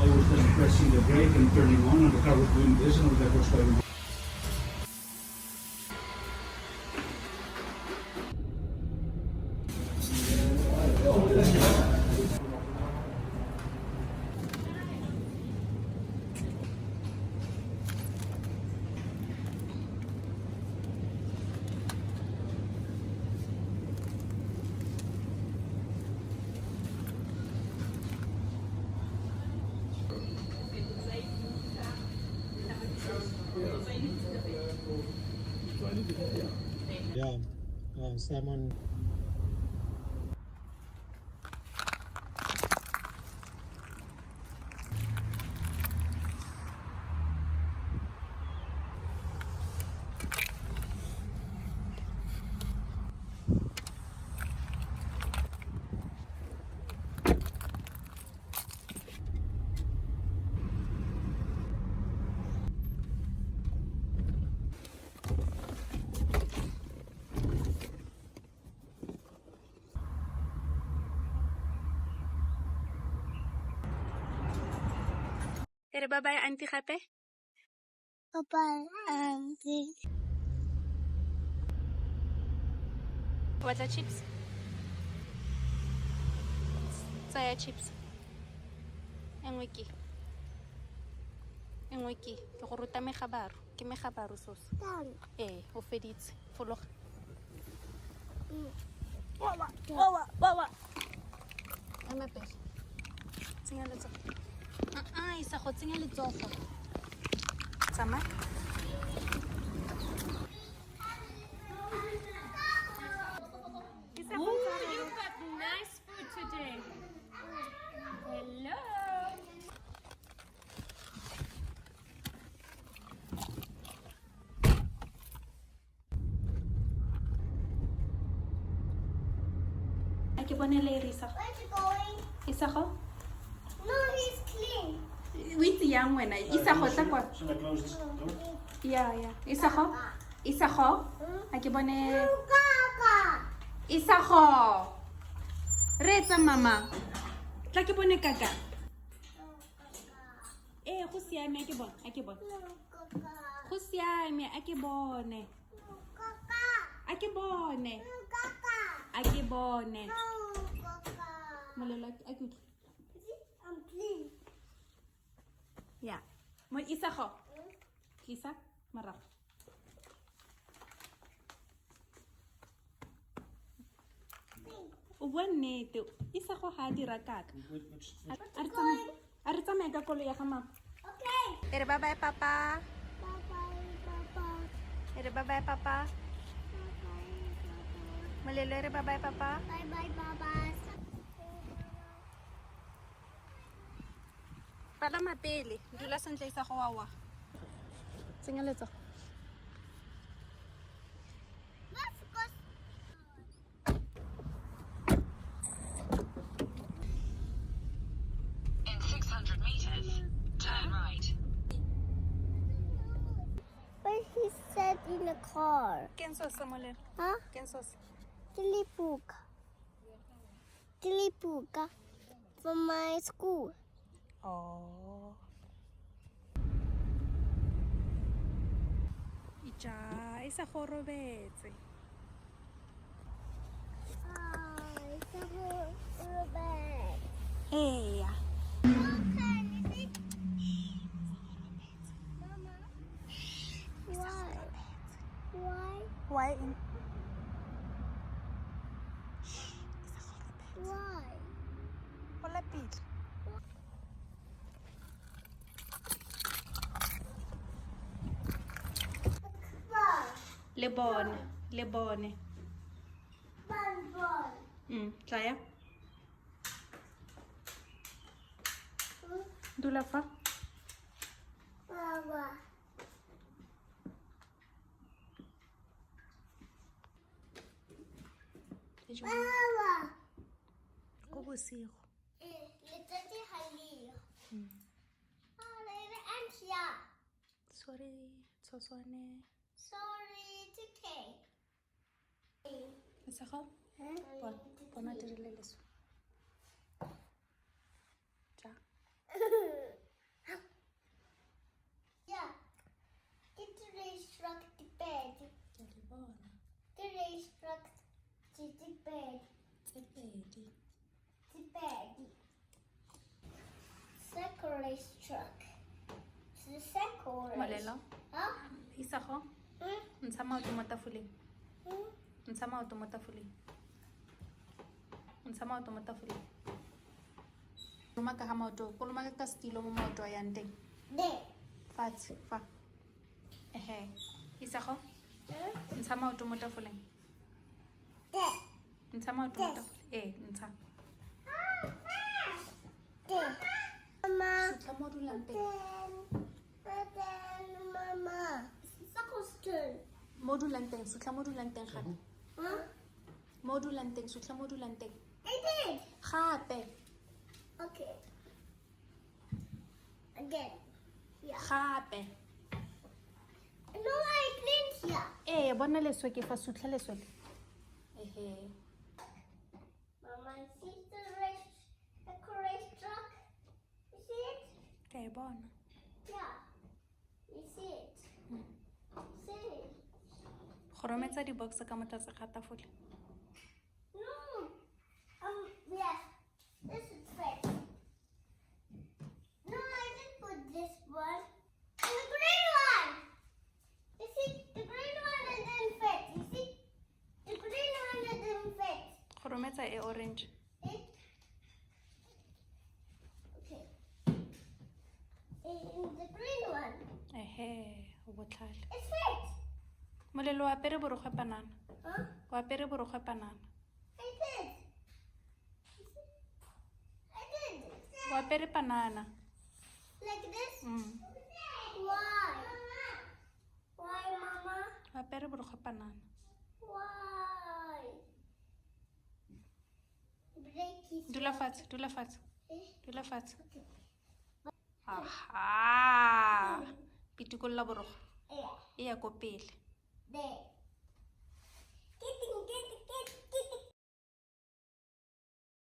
I was just pressing the brake and turning on, and the car was doing this, and I was like, what's going on? Yeah, salmon. E re bye bye auntie gape. Bye-bye, auntie. O batla chips? Tsaya chips. E nngwe ke. E nngwe ke. Ke go ruta megabaru. Ke megabaru soso. Done. Ee, o feditse. Fologa. Wawa, wawa, wawa. Ema pele. Tsenya letsogo. Ah, isa go tsenya letsogo. Tsamaya. Ooh, you've got nice food today. Hello. A ke bone le re Isago. Where's he going? Isago? No, he's clean. O itse yang wena? Isago tla kwa. Should I close this door? Yeah. Isago? Isago? A ke bone Gaga. Isago. Reetsa mama. Tla ke bone kaka. Ee, go siame a ke bone, a ke bone. Go siame a ke bone. A ke bone. A ke bone. Molelo a ke utlwe. I'm clean. Ya. Mo Isago. Tlisa morago. O bua nnete. Isago ga a dira kaka. Which, A re tsamaye ka koloi ya ga mama. Okay. E re bye bye papa. Bye-bye, Papa. E re bye bye papa. Bye-bye, Papa. Molelo e re bye bye papa. Bye-bye, Baba. Palama pele. Dula sentle Isago wa wa. Tsenya letsogo. Let's go. In 600 meters, turn right. But he said in the car. Ke eng seo se Molelo? Huh? Ke eng seo se? Kilipuka. Kilipuka. From my school. Oh. Ija, Isago o robetse. Ah, it's a whole bed. Eya. Okay, you see? Mama. Why? Why? Why eng? Why? O lapile. Le bone, le bone. Bon, bon. Tlaya. Dula fa. Baba. Baba. Go bosigo. Letsatsi ga le yo. Ah, le Antia. Sorry, tshoswane. Sorry, it's okay. Isago? Bona, bona dirile leswe. Ja. Orange. Molelo. Huh? Isago, ntsha maoto mo tafoleng. Ntsha maoto mo tafoleng. Ntsha maoto mo tafoleng. Kolomaka ga maoto, kolomaka ka setilo mo maoto a yang teng. There. Fatshe fa. Ehe. Isago, ntsha maoto mo tafoleng. There. Ntsha maoto mo tafoleng. Ee, ntsha. There. Mama. Sutla mo o dulang teng. Then, Mama. Circle's turn. Mo o dulang teng, sutla mo o dulang teng gape. Huh? Mo o dulang teng, sutla mo o dulang teng. I did. Gape. Okay. Again. Yeah. Gape. No, I cleaned here. Ee, bona leswe ke fa sutlha leswe le. Ehe. Mama, see the race, the race truck? You see it? Ke a e bona. Yeah. You see it? See it? Kgorometsa di-box ka mo tlase ga tafole. No. Yeah. This is fake. No, I didn't put this one. And the green one. You see, the green one it didn't fit. You see, the green one it didn't fit. Kgorometsa e orange. It. Okay. In the green one, Ehe, o botlhale. it fit. Molelo o apere borokgwe panana. Huh? O apere borokgwe panana. I did. You see? I did. O apere panana. Like this? Mm. Why? Why, Mama? O apere borokgwe panana. Why? Break his Dula fatshe, dula fatshe. Eh? Dula fatshe. Okay. Aha. Pitikolla borokgwe. Yeah. E ya ko pele. There.